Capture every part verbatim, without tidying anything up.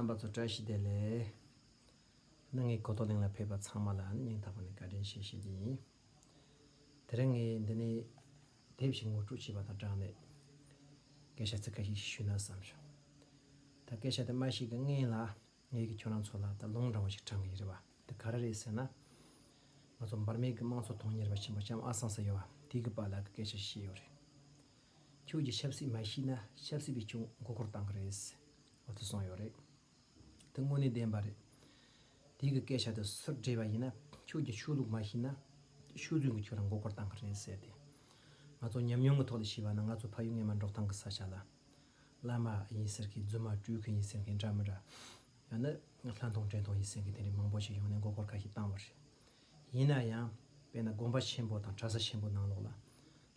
རྣམ་པ་ཚོ་བཀྲ་ཤིས་བདེ་ལེགས། ནི་ངའི་གོ་རྟོགས་གླིང་ལ་ཕེབས་པ་ཚང་མ་ལ་ནི་སྙིང་ཐག་པ་ནས་བཀའ་དྲིན་ཆེ་ཞུ་རྒྱུ་ཡིན། དེ་རིང་ངས་འདི་ནས་དེབ་ཞིག་ངོ་སྤྲོད་བྱས་པ་དང་སྦྲགས་ནས་སྐད་ཆ་ཚིག་ཁ་ཤས་ཤིག་ཞུས་ན་བསམ་བྱུང་། ད་སྐད་ཆ་དེ་མ་ཞུས་ཀྱི་སྔོན་ལ་ངས་ཀྱི་ཁྱོད་རང་ཚོ་ལ་ད་ལུང་དྲང་བ་ཞིག་དྲང་གི་ཡིན་རེད་བ། དེ་ག་རེ་རེད་ཟེར་ན། ང་ཚོ་འབར་མའི་གི་དམངས་གཙོ་དོན་གཉེར་བ་ཆེན་པོ་ལྕམ་ཨ་སང་ཟེར་ཡོད་བ། དེའི་གི་པཱ་ལགས་ཀྱི་སྐད་ཆ་ཞིག་བཤད་ཡོད་རེད། ཁྱོད་ཀྱིས་ཆབ་སྲིད་མ་ཤེས་ན་ཆབ་སྲིད་པས་ཁྱོད་མགོ་སྐོར་བཏང་གི་རེད། འོ་དེ་གསུངས་ཡོད་རེད། དེ་དངོས་གནས་བདེན་པ་རེད། དེ་གི་སྐད་ཆ་དེ་སུར་འདྲེས་པ་ཡིན་ན་ཁྱོད་ཀྱིས་ཆོས་ལུགས་མ་ཤེས་ན་ཆོས་རྫུན་གྱིས་ཁྱོད་རང་མགོ་སྐོར་བཏང་གི་རེད་ཟེར་ཏེ། ང་ཚོ་ཉམས་མྱོང་གི་ཐོག་ལ་ཤེས་པ་ན་ང་ཚོ་ཕ་ཡུལ་ངོ་མ་འབྲོག་ཐང་གི་ས་ཆ་ལ། བླ་མ་ཡིན་ཟེར་མཁན་རྫུན་མ་སྤྲུལ་མཁན་ཡིན་ཟེར་མཁན་འདྲ་མི་འདྲ། ཡང་ན་ལྷ་མཐོང་བྲན་མཐོང་ཡིན་ཟེར་མཁན་དེ་འདྲའི་མང་པོ་ཞིག་ཡོང་ནས་མགོ་སྐོར་ཁ་ཤས་བཏང་བ་རེད། ཡིན་ན་ཡང་དཔེར་ན་དགོན་པ་ཆེན་པོ་དང་གྲྭ་ས་ཆེན་པོ་ནང་ལོགས་ལ།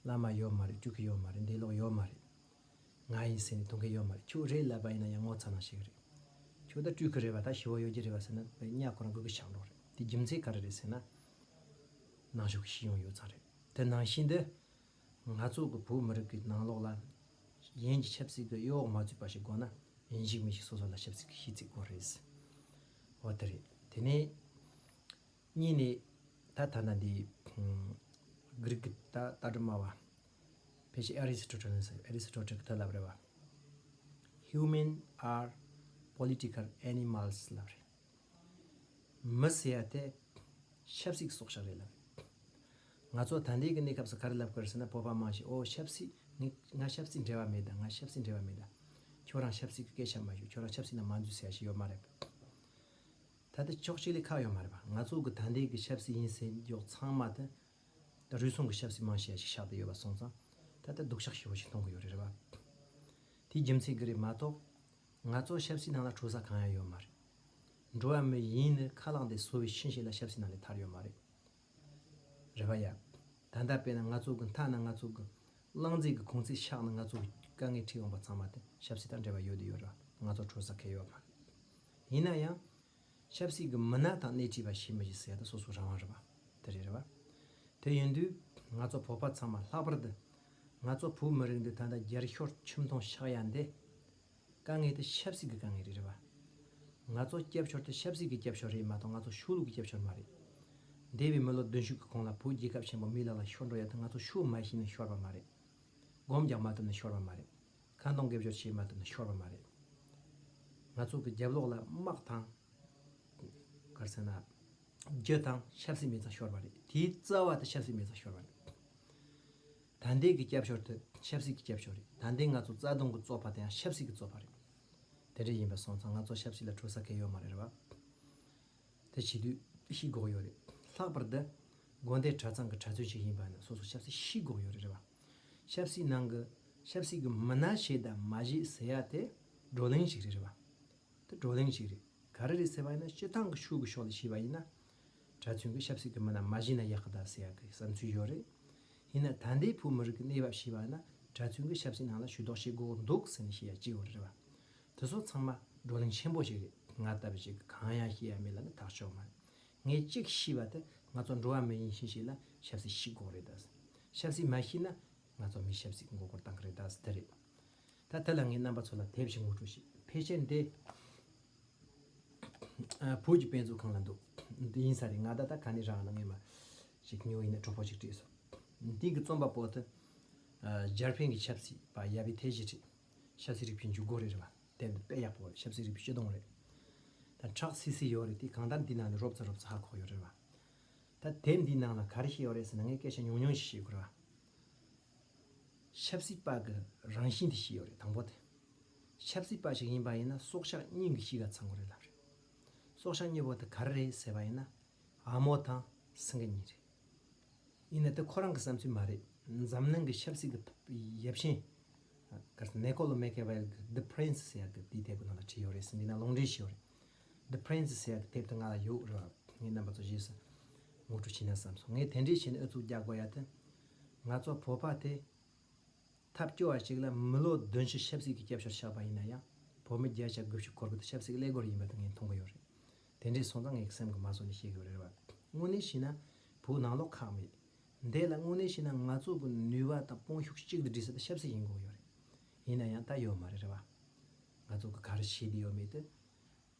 བླ་མ་ཡོད་མ་རེད། སྤྲུལ་སྐུ་ཡོད་མ་རེད། འདས་ལོག་ཡོད་མ་རེད། ང་ཡིན་ཟེར་ནས་གཏོང་མཁན་ཡོད་མ་རེད། ཁྱོད་རེད་ལབ་པ་ཡིན་ན་ཡང་ངོ་ཚ་ནང་ཞིག་རེད། ཁྱོད་ད་སྤྲུལ་སྐུ་རེད་བ། ད་ཞི་བ་ཡོད་ཀྱི་རེད་བ་ཟེར་ན་དཔེ་ཉག་ཁོ་རང་སྒུག་གི་ཆགས་འགྲོ་རེད། དེ་རྒྱུ་མཚན་ག་རེ་རེད་ཟེར་ན། ནང་ཆོས་ཀྱི་ཤེས་ཡོན་ཡོད་ཙང་རེད། དེ་ནང་བཞིན་དུ། ང་ཚོ་གི་བོད་མི་རིགས་ཀྱི་ནང་ལོགས་ལ། གཞན་གྱི་ཆབ་སྲིད་ཀྱི་གཡོ་འོག་མ་ཚུད་པ་ཞིག་དགོས་ན། ཡིན་གཅིག་མིན་གཅིག་སོ་སོ་ལ་ཆབ་སྲིད་ཀྱི་ཤེས་ཚད་དགོས་རེད། འོ་དེ་རེད། དེ་ནས། གཉིས་ནས། ད་ཐ་ན་འདི། ཧུམ། གྷི་རིག་གི་ད་ལྟ་སྒྲུབ་སྨྲ་བ། ཕལ་ཆེར་ཨེ་རི་སི་ཊོ་ཊལ་ཟེར། ཨེ་རི་སི་ཊོ་ཊལ་གྱིས་དེ་ལབ་རེད་བ། Human are political animals ལབ་རེད། མི་ཟེར་ཡ་དེ་ཆབ་སྲིད་ཀྱི་སྲོག་ཆགས་རེད་ལབ་རེད། ང་ཚོ་ད་ལྟའི་གི་གནས་སྐབས་སུ་ག་རེ་ལབ་དགོས་རེད་ཟེར་ན། བོད་པ་མང་ཞིག་ཨོ་ཆབ་སྲིད། ངས་ང་ཆབ་སྲིད་འབྲེལ་བ་མེད་ད། ང་ཆབ་སྲིད་འབྲེལ་བ་མེད་ད། ཁྱོད་རང་ཆབ་སྲིད་ཀྱི་སྐད་ཆ་མ་ཤོད། ཁྱོད་རང་ཆབ་སྲིད་ནང་མ་འཛུལ་ཟེར་ཡ་ཞིག་ཡོད་མ་རེད། ད་ལྟ་ཕྱོགས་གཅིག་ལས་ཁག་ཡོད་མ་རེད་པ། ང་ཚོ་གི་ད་ལྟའི་གི་ཆབ་སྲིད་ཡིན་ཟེར་འཇོག་ཚང་མ་དེ། ད་རུལ་སུངས་ཀྱི་ཆབ་སྲིད་མང་ཆེ་བ་ཞིག་ཆགས་བསྡད་ཡོད་པ་སོང་ཙང་། ད་ལྟ་སྡུག་ཆག་ཞེ་པོ་ཞིག་མཐོང་གི་ཡོད་རེད་རེད་བ། དེའི་རྒྱུ་མཚན་གྱིས་རེད་མ་གཏོགས། ང་ཚོ་ཆབ་སྲིད་ནང་ལ་འཕྲོད་ས་གང་ཡང་ཡོད་མ་རེད། འགྲོ་བ་མི་ཡིན་ནི་ཁ་ལག་འདི་གསོ་བའི་ཤིང་ཞིག་ལ་ཆབ་སྲིད་ནང་ལས་ཐར་ཡོད་མ་རེད། རེད་བ་ཡ། ད་ལྟ་དཔེར་ན་ང་ཚོ་གི་མཐའ་ན་ང་ཚོ་གི་རླངས་རྫས་ཀྱི་གོང་ཚད་ཆག་ནས་ང་ཚོ་གི་དཀའ་ངལ་འཕྲད་ཡོང་པ་ཚང་མ་དེ་ཆབ་སྲིད་དང་འབྲེལ་བ་ཡོད་དུ་ཡོད་རེད་བ། ང་ཚོ་འཕྲོད་ས་གང་ཡང་ཡོད་མ་རེད། ཡིན་ན་ཡང་། ཆབ་སྲིད་ཀྱི་མི་སྣ་དང་སྣེ་ཁྲིད་པ་ཤེས་མི་ཤེས་ཟེར་ཡ་དེ་སོ་སོ་རང་དབང་རེད་བ། དེ་རེད་རེད་བ། དེ་ཡིན་དུས། ང་ཚོ་བོད་པ་ཚང་མ་ལྷག་པར་དུ། ང་ཚོ་བོད་མི་རིགས་འདི་ད་ལྟ་རྒྱལ་ཤོར་ཁྱིམ་སྟོང་ཆགས་ཡ་འདི། དཀའ་ངལ་དེ་ཆབ་སྲིད་ཀྱི་དཀའ་ངལ་རེད་རེད་བ། ང་ཚོ་སྐྱབས་ཤོར་དེ་ཆབ་སྲིད་ཀྱི་སྐྱབས་ཤོར་རེད་མ་གཏོགས་ང་ཚོ་ཆོས་ལུགས་ཀྱི་སྐྱབས་ཤོར་མ་རེད། འདས་པའི་མི་ལོ་བདུན་ཅུ་གི་གོང་ལ་བོད་རྒྱལ་ཁབ་ཆེན་པོ་མིའི་ལག་ལ་ཤོར་འགྲོ་ཡ་དེ་ང་ཚོ་ཆོས་མ་ཤེས་ནས་ཤོར་བ་མ་རེད། སྒོམ་རྒྱག་མ་ཐུབ་ནས་ཤོར་བ་མ་རེད། ཁ་འདོན་དགེ་སྦྱོར་བྱེད་མ་ཐུབ་ནས་ཤོར་བ་མ་རེད། ང་ཚོ་གི་རྒྱབ་ལོགས་ལ་དམག་དང་། ག་རེ་ཟེར་ན། རྒྱུ་དང་ཆབ་སྲིད་མེད་ཙང་ཤོར་བ་རེད། དེའི་རྩ་བ་དེ་ཆབ་སྲིད་མེད་ཙང་ཤོར་བ་རེད། ད་ལྟའི་གི་སྐྱབས་ཤོར་དེ་ཆབ་སྲིད་ཀྱི་སྐྱབས་ཤོར་རེད། ད་ལྟའི་ང་ཚོ་རྩ་དོན་གྱི་རྩོད་པ་དེ་ཡང་ཆབ་སྲིད་ཀྱི་རྩོད་པ་རེད། དེ་འདྲ་ཡིན་པ་སོང་ཙང་ང་ཚོ་ཆབ་སྲིད་ལ་འཕྲོད་ས་གང་ཡང་ཡོད་མ་རེད་རེད་བ། དེ་བྱེད་དུས་ཤེས་དགོས་ཡོད་རེད། ལྷག་པར་དུ་དགོན་སྡེ་གྲྭ་ཚང་གི་གྲྭ་བཙུན་ཞིག་ཡིན་པ་ན་སོ་སོ་ཆབ་སྲིད་ཤེས་དགོས་ཡོད་རེད་རེད་བ། ཆབ་སྲིད་ནང་གི་ཆབ་སྲིད་ཀྱི་མི་སྣ་བྱས་དང་མ་བྱས་ཟེར་ཡ་དེ་བགྲོ་གླེང་ཞིག་རེད་རེད་བ། དེ་བགྲོ་གླེང་ཞིག་རེད། ག་རེ་རེད་ཟེར་བ་ཡིན་ན་སྤྱི་བཏང་གི་ཆོས་ཀྱི་ཕྱོགས་ལ་བྱས་པ་ཡིན་ན། གྲྭ་བཙུན་གྱི་ཆབ་སྲིད་ཀྱི་མི་སྣ་མ་བྱས་ན་ཡག་གི་ད་ཟེར་ཡ་གི་བསམ་ཚུལ་ཡོད་རེད། ཡིན་ན་ད་ལྟའི་བོད་མི་རིགས་ཀྱི་གནས་བབ་བྱས་པ་ཡིན་ན་གྲྭ་བཙུན་གྱི་ཆབ་སྲིད་ནང་ལ་ཇུས་གཏོགས་བྱེད་དགོས་འདུག་ཟེར་ནས་བཤད་ཡ་གཅིག་ཡོད་རེད་བ། དེ་ཚོ་ཚང་མ་བགྲོ་གླེང་ཆེན་པོ་ཞིག་རེད། ང་ལྟ་བུ་ཞིག་གིས་གང་ཡང་ཤེས་ཡ་མེད་ལབ་ན་ཐག་ཆོད་མ་རེད། ངས་གཅིག་ཤེས་པ་དེ་ང་ཚོ་འགྲོ་བ་མི་ཡིན་ཤེས་ཤེས་ལ་ཆབ་སྲིད་ཤེས་དགོས་རེད་ད། ཆབ་སྲིད་མ་ཤེས་ན་ང་ཚོ་མི་ཆབ་སྲིད་ཀྱི་མགོ་སྐོར་བཏང་གི་རེད་ད་ཟེར་དེ་རེད། ད་དེ་ལ་ངས་རྣམ་པ་ཚོ་ལ་དེབ་ཞིག་ངོ་སྤྲོད་བྱེད། ཕལ་ཆེར་འདི། ཨ། བོད་ཀྱི་དཔེ་མཛོད་ཁང་ལ་འདུག་འདི་ཡིན་ས་རེད། ང་ད་ལྟ་ག་ནས་རག་ན་ངས་མ་ཞིག་ཉོ་ཡིན་ན་གྲོགས་པོ་ཞིག་བྲིས་སོང་། འདི་གི་རྩོམ་པ་པོ་དེ། ཨ། འཇར་པན་གྱི་ཆབ་སྲིད་པ་ཡ་བི་ཐེ་ཞི་བྲིས། ཆབ་སྲིད་རིག་པའི་འཇུག་སྒོ་རེད་རེད་བ། དེབ་འདི་དཔེ་ཡག་པོ་རེད། ཆབ་སྲིད་རིག་པའི་སྤྱི་སྡོམ་རེད། ད་ཁྲག་སིལ་སིལ་ཡོད་རེད། དེ་གང་ལྟར་འདི་ནང་ནས་རོབ་ཙམ་རོབ་ཙམ་ཧ་གོ་ཡོད་རེད་བ། ད་དེབ་འདིའི་ནང་ལ་ག་རེ་བཤད་ཡོད་རེད་ཟེར་ན་ངས་སྐད་ཆ་ཉུང་ཉུང་ཞིག་བཤད་དགོས་རེད་བ། ཆབ་སྲིད་པ་གི་རང་བཞིན་དེ་ཤེས་ཡོད་རེད། དང་པོ་དེ། ཆབ་སྲིད་པ་ཞིག་ཡིན་པ་ཡིན་ན་སྲོག་ཆགས་གཉིས་ཀྱི་གཤིས་ཀ་ཚང་དགོས་རེད་ལབ་རེད། སྲོག་ཆགས་གཉིས་པོ་དེ་ག་རེ་རེད་ཟེར་བ་ཡིན་ན། ཨ་མོ་དང་སེང་གེ་གཉིས་རེད། ཡིན་ན་དེ་ཁོ་རང་གི་བསམ་ཚུལ་མ་རེད། འཛམ་གླིང་གི་ཆབ་སྲིད་ཀྱི་ཡབ་ཆེན། ག་རེ་ཟེར། ནེ་ཀོ་ལོ་མེ་ཁེ་ཝེལ་གྱི་The Prince ཟེར་ཡག་གི་དེའི་དེབ་ཀྱི་ནང་ལ་བྲིས་ཡོད་རེད་ཟེར། འདི་ན་ལུང་འདྲེན་ཞུས་ཡོད་རེད། The Prince ཟེར་ཡག་གི་དེབ་དེ་ང་ལ་ཡོད་རེད་བ། ངས་རྣམ་པ་ཚོ་རྗེས་སུ་ངོ་སྤྲོད་བྱས་ན་བསམ་སོང་། ངས་དེ་འདྲས་བྱས་ནས་ཨུ་ཚུགས་རྒྱག་དགོས་ཡ་དེ། ང་ཚོ་བོད་པ་དེ། ཐབས་སྐྱོ་བ་ཞིག་ལ་མི་ལོ་བདུན་ཅུ་ཆབ་སྲིད་ཀྱི་སྐྱབས་བཅོལ་ཆགས་པ་ཡིན་ན་ཡང་། བོད་མི་བརྒྱ་ཆ་དགུ་བཅུ་སྐོར་གྱི་ཆབ་སྲིད་ཀླད་ཀོར་ཡིན་པ་དེ་ངས་མཐོང་གི་ཡོད་རེད། དེ་འདྲས་སོང་ཙང་ངས་སེམས་ཀྱི་མ་བཟོད་ནས་བཤད་གི་ཡོད་རེད་བ། དངོས་གནས་བྱས་ན་བོད་ནང་ལོགས་ཁག་མེད། འདི་ལ་དངོས་གནས་བྱས་ན་ང་ཚོ་གི་ནུས་པ་དང་དཔུང་ཤུགས་གཅིག་ཏུ་སྒྲིལ་ས་དེ་ཆབ་སྲིད་ཡིན་དགོས་ཡོད་རེད། ཡིན་ན་ཡང་ད་ཡོད་མ་རེད་རེད་བ། ང་ཚོ་གི་ག་རེ་བྱས་བསྡད་ཡོད་མེད་དེ།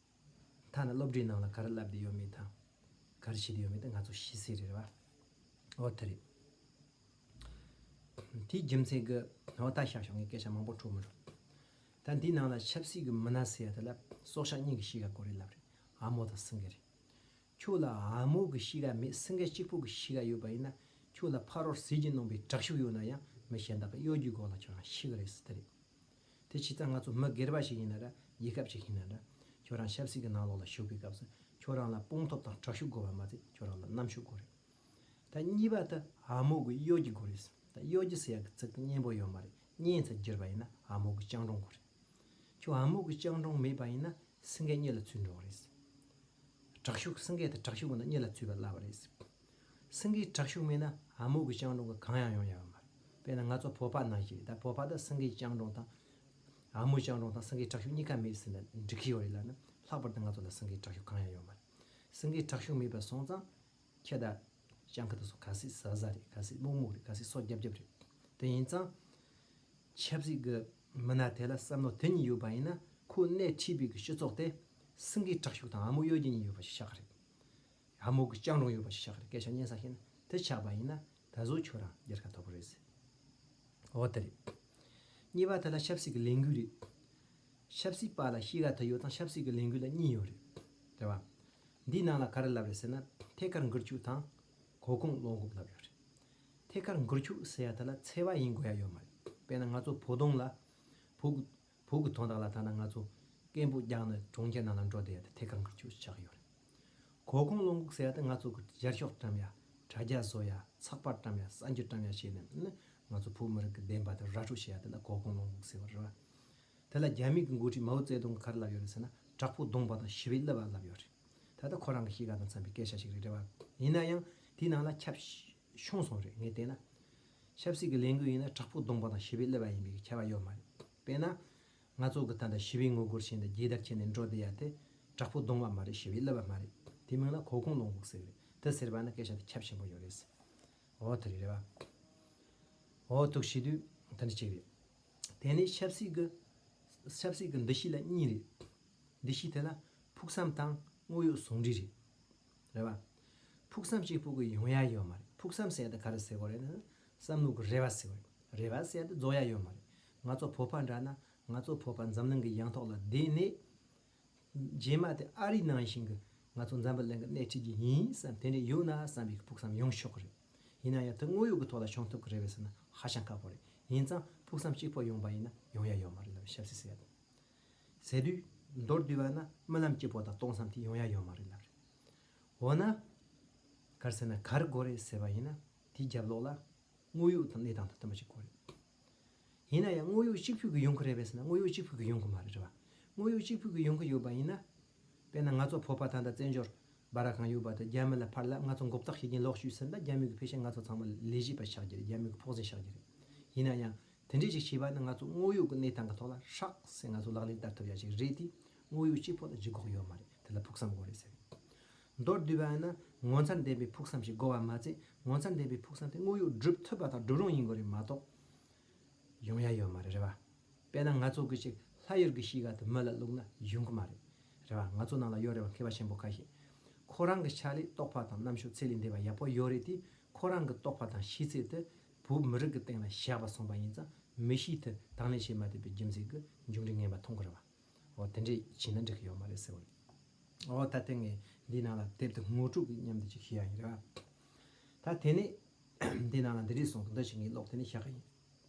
ཐ་ན་སློབ་གྲྭའི་ནང་ལ་ག་རེ་བསླབ་བསྡད་ཡོད་མེད་དང་། ག་རེ་བྱེད་བསྡད་ཡོད་མེད་དེ་ང་ཚོ་ཤེས་གསལ་རེད་བ། འོ་དེ་རེད། དེའི་རྒྱུ་མཚན་གྱིས་འོ་ད་ཤག་ཤག་ངས་སྐད་ཆ་མང་པོ་འཕྲོ་མི་འགྲོ། ད་འདིའི་ནང་ལ་ཆབ་སྲིད་ཀྱི་མི་སྣ་ཟེར་ཡ་དེ་ལ་སྲོག་ཆགས་གཉིས་ཀྱི་གཤིས་ཀ་དགོས་རེད་ལབ་རེད། ཨ་མོ་དང་སེང་གེ་རེད། ཁྱོད་ལ་ཨ་མོ་གི་གཤིས་ཀ་མེད། སེང་གེ་གཅིག་པོ་གི་གཤིས་ཀ་ཡོད་པ་ཡིན་ན། ཁྱོད་ལ་ཕ་རོལ་ཟས་ཀྱིས་གནོན་པའི་དྲག་ཤུགས་ཡོད་ན་ཡང་མི་གཞན་དག་གི་གཡོ་སྒྱུའི་སྒོ་ལ་ཁྱོད་རང་ཤི་གི་རེད་ཟེར་དེ་རེད། དེ་བྱས་ཙང་ང་ཚོ་མི་སྒེར་པ་ཞིག་ཡིན་ན་འདྲ། རྒྱལ་ཁབ་ཅིག་ཡིན་ན་འདྲ། ཁྱོད་རང་ཆབ་སྲིད་ཀྱི་ནང་ལོགས་ལ་ཞུགས་པའི་སྐབས་སུ་ཁྱོད་རང་ལ་སྤོང་ཐབས་དང་དྲག་ཤུགས་དགོས་པ་མ་ཚད་ཁྱོད་རང་ལ་རྣམ་དཔྱོད་དགོས་རེད། ད་གཉིས་པ་དེ་ཨ་མོ་གི་གཡོ་སྒྱུ་དགོས་རེད། ད་གཡོ་སྒྱུ་ཟེར་ཡག་གི་ཚིག་དེ་སྙན་པོ་ཡོད་མ་རེད། སྙན་ཚིག་བསྒྱུར་བ་ཡིན་ན་ཨ་མོ་གི་སྤྱང་གྲུང་དགོས་རེད། ཁྱོད་ཨ་མོ་གི་སྤྱང་གྲུང་མེད་པ་ཡིན་ན་སེང་གེ་གཉིད་ལ་ཚུད་འགྲོ་གི་རེད། དྲག་ཤུགས། སེང་གེ་དེ་དྲག་ཤུགས་ཀྱི་ནང་གཉིད་ལ་ཚུད་པ་སླ་བ་རེད། སེང་གེའི་དྲག་ཤུགས་མེད་ན་ཨ་མོ་གི་སྤྱང་གྲུང་གི་གང་ཡང་ཡོང་ཡ་ཡོད་མ་རེད། དཔེར་ན་ང་ཚོ་བོད་པ་ནང་བཞིན་རེད། ད་བོད་པ་དང་སེང་གེའི་སྤྱང་གྲུང་དང་། ཨ་མོའི་སྤྱང་གྲུང་དང་སེང་གེའི་དྲག་ཤུགས་གཉིས་ཀ་མེད་ཟེར་ན་འགྲིག་གི་ཡོད་རེད་ལབ་ན། ལྷག་པར་དུ་ང་ཚོ་ལ་སེང་གེའི་དྲག་ཤུགས་གང་ཡང་ཡོད་མ་རེད། སེང་གེའི་དྲག་ཤུགས་མེད་པ་སོང་ཙང་། ཁྱི་དང་སྤྱང་ཀི་དེ་ཚོ་ག་ཚོད་ཟ་ཟ་རེད། ག་ཚོད་སྨུག་སྨུག་རེད། ག་ཚོད་སོ་རྒྱབ་རྒྱབ་རེད། དེ་ཡིན་ཙང་། ཆབ་སྲིད་ཀྱི་མི་སྣ་དེ་ལ་བསམ་བློ་དེ་གཉིས་ཡོད་པ་ཡིན་ན་ཁོ་སྣེ་ཁྲིད་པའི་གི་སྤྱི་ཚོགས་དེ་སེང་གེའི་དྲག་ཤུགས་དང་ཨ་མོ་གཡོ་སྒྱུ་གཉིས་ཡོད་པ་ཞིག་ཆགས་ཀྱི་རེད། ཨ་མོ་གི་སྤྱང་གྲུང་ཡོད་པ་ཞིག་ཆགས་ཀྱི་རེད། སྐད་ཆ་སྙན་ས་བཤད་ན་དེ་ཆགས་པ་ཡིན་ན་ད་གཟོད་ཁྱོད་རང་རྒྱལ་ཁ་ཐོབ་གི་རེད་ཟེར། འོ་དེ་རེད། གཉིས་པ་དེ་ལ་ཆབ་སྲིད་ཀྱི་ལས་འགུལ་རེད། ཆབ་སྲིད་པ་ལ་གཤིས་ཀ་དེ་ཡོད་དང་ཆབ་སྲིད་ཀྱི་ལས་འགུལ་ལ་གཉིས་ཡོད་རེད། རེད་བ། འདིའི་ནང་ལ་ག་རེ་ལབ་རེད་ཟེར་ན། ཐད་ཀར་འགུལ་སྐྱོད་དང་གོ་གུང་བློ་འགུག་ལབ་ཡོད་རེད། ཐད་ཀར་འགུལ་སྐྱོད་ཟེར་ཡ་དེ་ལ་འཚེ་བ་ཡིན་དགོས་ཡ་ཡོད་མ་རེད། དཔེར་ན་ང་ཚོ་བོད་དོན་ལ། བོད་ཀྱི་བོད་ཀྱི་དོན་དག་ལ་ཐ་ན་ང་ཚོ་སྐད་འབོད་རྒྱག་ནས་གྲོང་ཁྱེར་ནང་ལ་འགྲོ་བསྡད་ཡ་དེ་ཐད་ཀར་འགུལ་སྐྱོད་ཆགས་ཡོད་རེད། གོ་གུང་བློ་འགུག་ཟེར་ཡ་དེ་ང་ཚོ་གི་རྒྱབ་ཤོག་བཀྲམ་ཡ། དྲ་རྒྱ་བཟོ་ཡ། ཚགས་པར་བཀྲམ་ཡ། གསར་འགྱུར་བཀྲམ་ཡ་བྱས་ནས་ནི་ང་ཚོ་བོད་མི་རིགས་ཀྱི་བདེན་པ་དེ་ར་སྤྲོད་བྱེད་ཡ་དེ་ལ་གོ་གུང་བློ་འགུག་ཟེར་བ་རེད་བ། དེ་ལ་རྒྱ་མི་གི་འགོ་ཁྲིད་མའོ་ཙེ་ཏུང་གིས་ག་རེ་ལབ་ཡོད་རེད་ཟེར་ན། དྲག་པོ་གདོང་པ་དང་ཞི་བའི་བསླབ་པ་ལབ་ཡོད་རེད། ད་ལྟ་ཁོ་རང་གི་གཤིས་ཀ་དང་འཚམ་པའི་སྐད་ཆ་ཞིག་རེད། རེད་བ། ཡིན་ན་ཡང་དེའི་ནང་ལ་ཁྱབ་ཤོང་སོང་རེད། ངས་བལྟས་ན། ཆབ་སྲིད་ཀྱི་ལས་འགུལ་ཡིན་ན་དྲག་པོ་གདོང་པ་དང་ཞི་བའི་བསླབ་པ་ཡིན་པའི་ཁྱབ་པ་ཡོད་མ་རེད། དཔེར་ན། ང་ཚོ་གི་ད་ལྟ་ཞི་བའི་ངོ་རྒོལ་བྱས་ནས་རྒྱལ་དར་འཁྱེར་ནས་འགྲོ་བསྡད་ཡ་དེ་དྲག་པོ་གདོང་པ་མ་རེད། ཞི་བའི་བསླབ་པ་མ་རེད། དེ་མིན་ལ་གོ་གུང་བློ་འགུག་ཟེར་གི་རེད། དེ་ཟེར་བ་ན་སྐད་ཆ་དེ་ཁྱབ་ཆེན་པོ་ཡོད་རེད། འོ་དེ་རེད། རེད་བ། འོ་ཐུག་བྱེད་དུས་དེ་འདྲ་ཅིག་རེད། དེ་ནས་ཆབ་སྲིད་ཀྱི། ཆབ་སྲིད་ཀྱི་འདུ་ཤེས་ལ་གཉིས་རེད། འདུ་ཤེས་དེ་ལ་ཕུགས་བསམ་དང་དངོས་ཡོད་ཟུང་འབྲེལ་རེད། རེད་བ། ཕུགས་བསམ་གཅིག་པུ་གིས་ཡོང་ཡ་ཡོད་མ་རེད། ཕུགས་བསམ་ཟེར་ཡ་དེ་ག་རེ་ཟེར་དགོས་རེད་ན། བསམ་བློ་གི་རེ་བ་ཟེར་དགོས་རེད། རེ་བ་ཟེར་ཡ་དེ་རྫོགས་ཡ་ཡོད་མ་རེད། ང་ཚོ་བོད་པ་འདྲ་ན། ང་ཚོ་བོད་པ་འཛམ་གླིང་གི་ཡང་ཐོག་ལ་བསྡད་ནས། རྗེས་མ་དེ་ཨ་རིའི་ནང་བཞིན་གྱི་ང་ཚོ་འཛམ་བུ་གླིང་གི་སྣེ་ཁྲིད་རྒྱུ་ཡིན་བསམ། དེ་འདྲ་ཡོད་ན་བསམ་པའི་ཕུགས་བསམ་ཡོང་ཆོག་གི་རེད། ཡིན་ན་ཡང་དེ་དངོས་ཡོད་ཀྱི་ཐོག་ལ་བྱུང་ཐུབ་ཀྱི་རེད་པས་ཟེར་ན་ཧ་ཅང་ཁག་པོ་རེད། ཡིན་ཙང་ཕུགས་བསམ་གཅིག་པོ་ཡོང་པ་ཡིན་ན་ཡོང་ཡ་ཡོད་མ་རེད་ལབ། ཆབ་སྲིད་ཟེར་ཡ་དེ། ཟེར་དུས་མདོར་བསྡུས་པ་ན་རྨི་ལམ་སྐྱིད་པོ་དང་སྟོང་བསམ་དེ་ཡོང་ཡ་ཡོད་མ་རེད་ལབ་རེད། འོ་ན། ག་རེ་ཟེར་ན་ག་རེ་དགོས་རེད་ཟེར་བ་ཡིན་ན། དེའི་རྒྱབ་ལོགས་ལ། དངོས་ཡོད་དང་གནས་སྟངས་དང་མཐུན་པ་ཞིག་དགོས་རེད། ཡིན་ན་ཡང་དངོས་ཡོད་གཅིག་པུས་ཀྱིས་ཡོང་གི་རེད་པས་ཟེར་ན། དངོས་ཡོད་གཅིག་པུས་ཀྱིས་ཡོང་གི་མ་རེད། རེད་བ། དངོས་ཡོད་གཅིག་པུས་ཀྱིས་ཡོང་གི་ཡོད་པ་ཡིན་ན། དཔེར་ན་ང་ཚོ་བོད་པ་ད་ལྟ་བཙན་བྱོལ་སྦ་ར་གང་ཡོད་པ་དེ་རྒྱ་མི་ལ་ཕར་ལ་ང་ཚོ་མགོ་བཏགས་བྱེད་ཀྱིན་ལོག་ཞུས་ཟིན། ད་རྒྱ་མི་གིས་ཕལ་ཆེར་ང་ཚོ་ཚང་མ་ལས་བྱེད་པ་ཆགས་ཀྱི་རེད། རྒྱ་མི་གི་ཕོགས་ཟན་ཆགས་ཀྱི་རེད། ཡིན་ན་ཡང་དེ་འདྲས་ཅིག་བྱས་པ་ནི་ང་ཚོ་དངོས་ཡོད་ཀྱི་གནས་སྟངས་ཀྱི་ཐོག་ལ་ཧྲག་སེ་ང་ཚོ་ལག་ལེན་བསྟར་ཐུབ་ཡ་ཞིག་རེད་དེ། དངོས་ཡོད་གཅིག་པོ་ལ་ལྗིད་ཁོག་ཡོད་མ་རེད། དེ་ལ་ཕུགས་བསམ་དགོས་རེད་ཟེར། མདོར་བསྡུས་པ་ཡིན་ན་ངོ་མཚར་ལྡན་པའི་ཕུགས་བསམ་ཞིག་དགོས་པ་མ་ཚད། ངོ་མཚར་ལྡན་པའི་ཕུགས་བསམ་དེ་དངོས་ཡོད་སྒྲུབ་ཐུབ་པ་དང་སྒྲུབ་རུང་ཡིན་དགོས་རེད་མ་གཏོགས། ཡོང་ཡ་ཡོད་མ་རེད། རེད་བ། དཔེར་ན་ང་ཚོ་གི་ཅིག་ལྷ་ཡུལ་གྱི་གཤིས་ཀ་དེ་མི་ལ་བླུགས་ན་ཡོང་གི་མ་རེད། རེད་བ། ང་ཚོ་ནང་ལ་ཡོད་རེད་བ། མཁས་པ་ཆེན་པོ་ཁ་ཤས། ཁོ་རང་གི་ཕྱག་ལས་རྟོགས་པ་དང་རྣམ་དཔྱོད་ཚད་ལས་འདས་པ་ཡག་པོ་ཡོད་རེད་དེ། ཁོ་རང་གི་རྟོགས་པ་དང་ཤེས་ཚད་དེ་བོད་མི་རིགས་ཀྱི་སྟེང་ལ་བཞག་པ་སོང་པ་ཡིན་ཙང་། མི་གཤིས་དེ་དང་ལེན་བྱེད་མ་ཐུབ་པའི་རྒྱུ་མཚན་གྱིས་མཇུག་འབྲས་ངན་པ་མཐོང་གི་རེད་བ། འོ་དེ་འདྲས་བྱས་ན་འགྲིག་གི་ཡོད་མ་རེད་ཟེར་བ་རེད། འོ་ད་ལྟ་ངས་འདིའི་ནང་ལ་དེབ་དེ་ངོ་སྤྲོད་ཀྱི་མཉམ་དུ་ཅིག་ཞུ་ཡ་ཡིན། རེད་བ། ད་དེ་ནས་འདིའི་ནང་ལ་འདི་འདྲས་གསུངས་འདུག་འདི་ཞིག་ངས་ཀློག་དེ་ནས་བཞག་གི་ཡིན།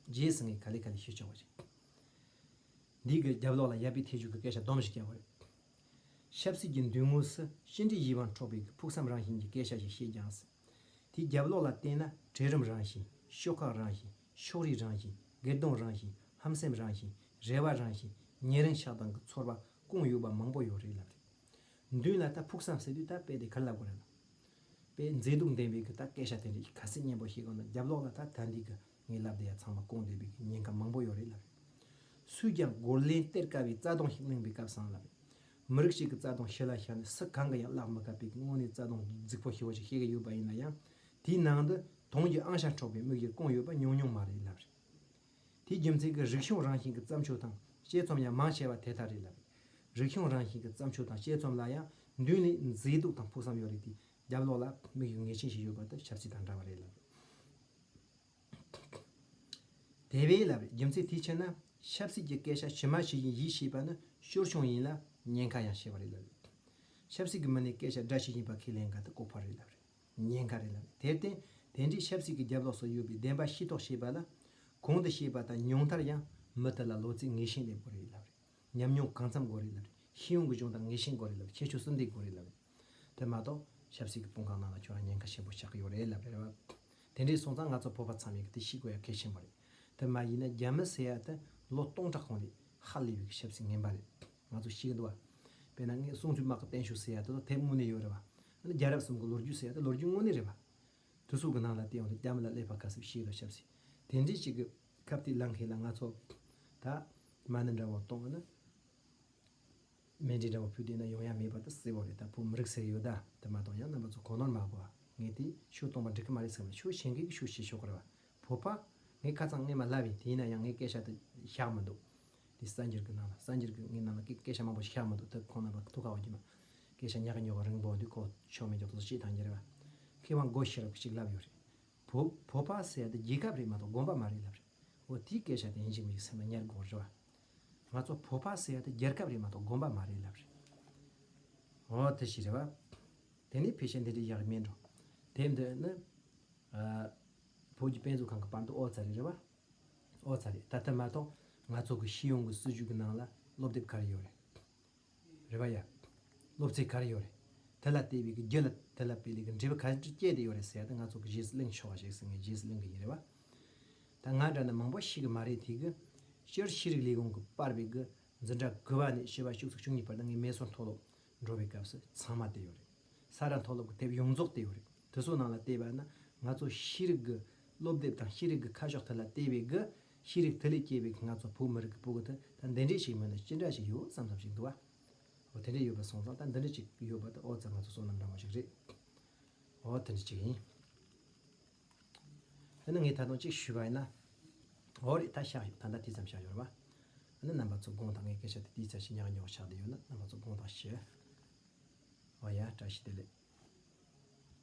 རྗེས་སུ་ངས་ག་ལེ་ག་ལེ་ཞུ་ཆོག་པ་ཞིག་འདི་གི་རྒྱབ་ལོགས་ལ་ཡབ་པའི་ཐེ་ཇུས་ཀྱི་སྐད་ཆ་སྡོམ་ཞིག་བརྒྱབ་པ་རེད། ཆབ་སྲིད་ཀྱི་མདུན་ངོས་སུ་ཅི་འདྲའི་ཡིད་དབང་འཕྲོག་པའི་ཕུགས་བསམ་རང་བཞིན་གྱི་སྐད་ཆ་ཞིག་བཤད་ཀྱང་སྲིད། དེའི་རྒྱབ་ལོགས་ལ་བལྟས་ན་གྲལ་རིམ་རང་བཞིན། ཤོག་ཁག་རང་བཞིན། ཕྱོགས་རིས་རང་བཞིན། སྒེར་སྡོམ་རང་བཞིན། ཧམ་སེམས་རང་བཞིན། རེ་བ་རང་བཞིན། ཉེ་རིང་ཆགས་སྡང་གི་ཚོར་བ་སྐུང་ཡོད་པ་མང་པོ་ཡོད་རེད་ལབ་རེད། མདུན་ལ་ད་ཕུགས་བསམ་ཟེར་དུས་ད་དཔེ་དེ་ག་རེ་ལབ་དགོས་རེད་ལ། དཔེ་མཛེས་སྡུག་ལྡན་པའི་གི་ད་སྐད་ཆ་དེ་འདྲ་ག་ཚོད་སྙན་པོ་བཤད་གོ་ན། རྒྱབ་ལོགས་ལ་ད་ད་འདི་གི་ངས་ལབ་བསྡད་ཡ་ཚང་མ་སྐུང་བསྡད་པའི་གི་ཉེན་ཁ་མང་པོ་ཡོད་རེད་ལབ་རེད། སུས་ཀྱང་རྒོལ་ལན་སྟེར་དཀའ་བའི་རྩ་དོན་ཞིག་གླེང་བའི་སྐབས་སུའང་ལབ་རེད། མི་རིགས་ཤིག་གི་རྩ་དོན་ཕྱི་ལ་བཤད་ནས་སུ་གང་གིས་ཡང་བརླག་མི་དཀའ་བའི་གི་དངོས་གནས་རྩ་དོན་རྫིག་པོ་ཞེ་པོ་ཞིག་བཤད་གི་ཡོད་པ་ཡིན་ན་ཡང་། དེའི་ནང་དུ་དོན་གྱི་ཨང་ཤ་འཕྲོག་པའི་དམིགས་ཡུལ་སྐུང་ཡོད་པ་ཉུང་ཉུང་མ་རེད་ལབ་རེད། དེའི་རྒྱུ་མཚན་གྱིས་རིག་གཞུང་རང་བཞིན་གྱི་བརྩམས་ཆོས་དང་དཔྱད་རྩོམ་ཡང་མང་ཆེ་བ་དེ་ལྟར་རེད་ལབ། རིག་གཞུང་རང་བཞིན་གྱི་བརྩམས་ཆོས་དང་དཔྱད་རྩོམ་ལ་ཡང་མདུན་ནས་མཛེས་སྡུག་དང་ཕུགས་བསམ་ཡོད་རེད་དེ། རྒྱབ་ལོགས་ལ་དམིགས་ཡུལ་ངེས་ཅན་ཞིག་ཡོད་པ་དེ་ཆབ་སྲིད་དང་འདྲ་བ་རེད་ལབ། དེ་བས་ལབ་རེད། རྒྱུ་མཚན་དེའི་ཕྱིར་ན། ཆབ་སྲིད་ཀྱི་སྐད་ཆ་ཇི་མ་ཇི་བཞིན་ཡིད་ཆེས་པ་ནི་ཤོར་བྱུང་ཡིན་ལ་ཉེན་ཁ་ཡང་ཆེ་བ་རེད་ལབ་རེད། ཆབ་སྲིད་ཀྱི་མི་སྣས་སྐད་ཆ་སྒྲ་ཇི་བཞིན་པ་ཁས་ལེན་མཁན་དེ་ལྐོག་ཕ་རེད་ལབ་རེད། ཉེན་ཁ་རེད་ལབ་རེད། དེར་བརྟེན་དེ་འདྲའི་ཆབ་སྲིད་ཀྱི་རྒྱབ་ལོགས་སུ་ཡོད་པའི་བདེན་པ་ཤེས་རྟོགས་བྱེད་པ་ལ། གོང་དུ་བཤད་པ་དང་ཉུང་མཐར་ཡང་མི་དེ་ལ་ལོ་ཚད་ངེས་ཤེས་ལྡན་དགོས་རེད་ལབ་རེད། ཉམས་མྱོང་གང་འཚམ་དགོས་རེད་ལབ་རེད། ཤེས་ཡོན་གྱི་སྦྱོང་བརྡར་ངེས་ཤེས་དགོས་རེད་ལབ་རེད། ཁྱད་ཆོས་གསུམ་ལྡན་དགོས་རེད་ལབ་རེད། དེ་མ་གཏོགས་ཆབ་སྲིད་ཀྱི་དཔུང་ཁག་ནང་ལ་ཁྱོད་རང་ཉེན་ཁ་ཆེན་པོ་ཆགས་ཀྱི་ཡོད་རེད་ལབ་རེད་བ། དེ་འདྲ་སོང་ཙང་ང་ཚོ་བོད་པ་ཚང་མས་དེ་ཤེས་དགོས་ཡ་གལ་ཆེན་པོ་རེད། དེ་མ་ཡིན་ན་རྒྱ་མི་ཟེར་ཡ་དེ་ལོ་སྟོང་ཕྲག་གོང་ལས་ཧ་ལས་པའི་ཆབ་སྲིད་ངན་པ་རེད། ང་ཚོ་ཤེས་ཀྱི་འདུག་བ། དཔེར་ན་ངས་སུང་ཙི་དམག་གི་བསྟན་བཅོས་ཟེར་ཡ་དེ་ཚོ་དེབ་དངོས་གནས་ཡོད་རེད་བ། ཨ་ནི་རྒྱལ་རབས་གསུམ་གྱི་ལོ་རྒྱུས་ཟེར་ཡ་དེ་ལོ་རྒྱུས་དངོས་གནས་རེད་བ། དེ་ཚོ་གི་ནང་ལ་བལྟས་ཡོང་དུས་རྒྱ་མི་ལ་ཀླད་པ་ག་ཚོད་ཤེས་ལ་ཆབ་སྲིད་དེ་འདྲའི་ཞིག་གི་ཁ་གཏད་ལངས་མཁན་ལ་ང་ཚོ་ད་མ་ཎི་འདྲ་བོ་གཏོང་ན། མཎྜལ་འདྲ་བོ་ཕུལ་བསྡད་ན་ཡོང་ཡ་མེད་པ་དེ་གསལ་པོ་རེད། ད་བོད་མི་རིགས་ཟེར་ཡོད་ད། དེ་མ་གཏོགས་ཡང་རྣམ་པ་ཚོ་གོ་ནོར་མ་གོ་བ། ངས་དེ་ཤུགས་གཏོང་པ་འགྲིག་གི་མ་རེད་ཟེར་བ། ཤུགས་ཆེན་གི་ཤུགས་ཆེ་ཤོག་གི་རེད་བ། བོད་པ་ངས་ཁ་ཚང་ངས་མ་ལབ་ཡིན། དེ་ཡིན་ན་ཡང་ངས་སྐད་ཆ་དེ་བཞག་མི་འདུག་དེ་གསར་འགྱུར་གི་ནང་ལ་གསར་འགྱུར་གི་ངའི་ནང་ལ་སྐད་སྐད་ཆ་མང་པོ་ཞིག་བཞག་མི་འདུག་དེ་ཁོང་རྣམ་པ་ཐུགས་ཁག་པོ་རྒྱུ་མ། སྐད་ཆ་ཉག་གི་ཉོག་གི་རིང་པོ་འདུག་ཁོ་ཆོ་མེད་ཀྱང་དེ་ཚོ་ཅིག་ཐང་རྒྱུ་རེད་བ། མཁས་དབང་སྒོ་ཤེས་རབ་ཅིག་ལབ་ཡོད་རེད། བོད་བོད་པ་ཟེར་ཡ་དེ་རྒྱལ་ཁབ་རེད་མ་གཏོགས་དགོན་པ་མ་རེད་ལབ་རེད། འོ་དེའི་སྐད་ཆ་དེ་ཡིན་གཅིག་མིན་གཅིག་སེམས་ལ་ཉར་དགོས་རེད་བ། ང་ཚོ་བོད་པ་ཟེར་ཡ་དེ་རྒྱལ་ཁབ་རེད་མ་གཏོགས་དགོན་པ་མ་རེད་ལབ་རེད། འོ་དེ་ཞིག་རེད་བ། དེ་ནས་ཕལ་ཆེར་འདི་འདྲའི་ཡག་མིན་འགྲོ། དེབ་འདི་ནི། ཨ། བོད་ཀྱི་དཔེ་མཛོད་ཁང་གི་པར་འདི་ཨོ་ཙ་རེད་རེད་བ། ཨོ་ཙ་རེད། ད་ལྟ་མ་གཏོགས་ང་ཚོ་གི་ཤེས་ཡོན་གྱི་སྲིད་བྱུས་ཀྱི་ནང་ལ་སློབ་དེབ་ག་རེ་ཡོད་རེད། རེད་བ་ཡ། སློབ་ཚན་ག་རེ་ཡོད་རེད། དེ་ལ་བལྟས་པའི་གི་རྒྱུ་ལ་དེ་ལ་སྤེལ་ལེ་གི་འབྲས་བུ་ག་འདྲ་སྐྱེས་བསྡད་ཡོད་རེད་ཟེར་ཡ་ད་ང་ཚོ་གི་རྗེས་སུ་གླེང་ཆོག་པ་ཞིག་ཟེར་ངས་རྗེས་སུ་གླེང་གི་ཡིན་རེད་བ། ད་ང་འདྲ་ན་མང་པོ་ཤེས་གི་མ་རེད། དེ་གི་སྤྱིར་ཤེས་རིག་ལས་ཁུངས་ཀྱི་པར་བའི་གི་འཛིན་གྲྭ་དགུ་པ་ནས་བྱས་པ་བཅུ་གཅིག་བཅུ་གཉིས་བར་དུ་ངས་མེ་སོར་མཐོ་སློབ་འགྲོ་བའི་སྐབས་སུ་ཚང་མ་བལྟས་ཡོད་རེད། ས་རཱ་མཐོ་སློབ་ཀྱི་དེབ་ཡོངས་རྫོགས་བལྟས་ཡོད་རེད། དེ་ཚོ་ནང་ལ་བལྟས་པ་ན་ང་ཚོ་ཤེས་རིག་གི་སློབ་དེབ་དང་ཤེས་རིག་གི་ཁ་ཕྱོགས་དེ་ལ་བལྟས་པའི་གི་ཤེས་རིག་དེ་ལས་སྐྱེས་པའི་གི་ང་ཚོ་བོད་མི་རིགས་ཀྱི་ཕྲུ་གུ་དེ་ད་འདི་འདྲས་ཞིག་མིན་ན་ཅི་འདྲ་ཞིག་ཡོད་བསམ་བསམ་ཞིག་འདུག་བ། འོ་དེ་འདྲས་ཡོད་པ་སོང་ཙང་ད་འདི་འདྲས་ཅིག་ཡོད་པ་དེ་ཨོ་ཙ་ང་ཚོ་བསོད་ནམས་འདྲ་མོ་ཞིག་རེད། འོ་དེ་འདྲས་ཅིག་ཡིན། ཨ་ནི་ངས་ད་དུང་གཅིག་ཞུས་པ་ཡིན་ན། འོ་རེད། ད་བཞག་ཡོད། ད་ལྟ་དེ་ཙམ་བཞག་ཡོད་རེད་བ། ཨ་ནི་རྣམ་པ་ཚོ་དགོངས་དག་ངས་སྐད་ཆ་དེ་དེའི་ཚད་ཞིག་ཉག་ཉོག་ཆགས་བསྡད་ཡོད་ན་རྣམ་པ་ཚོ་དགོངས་དག་ཞུ། འོ་ཡ། བཀྲ་ཤིས་བདེ་ལེགས།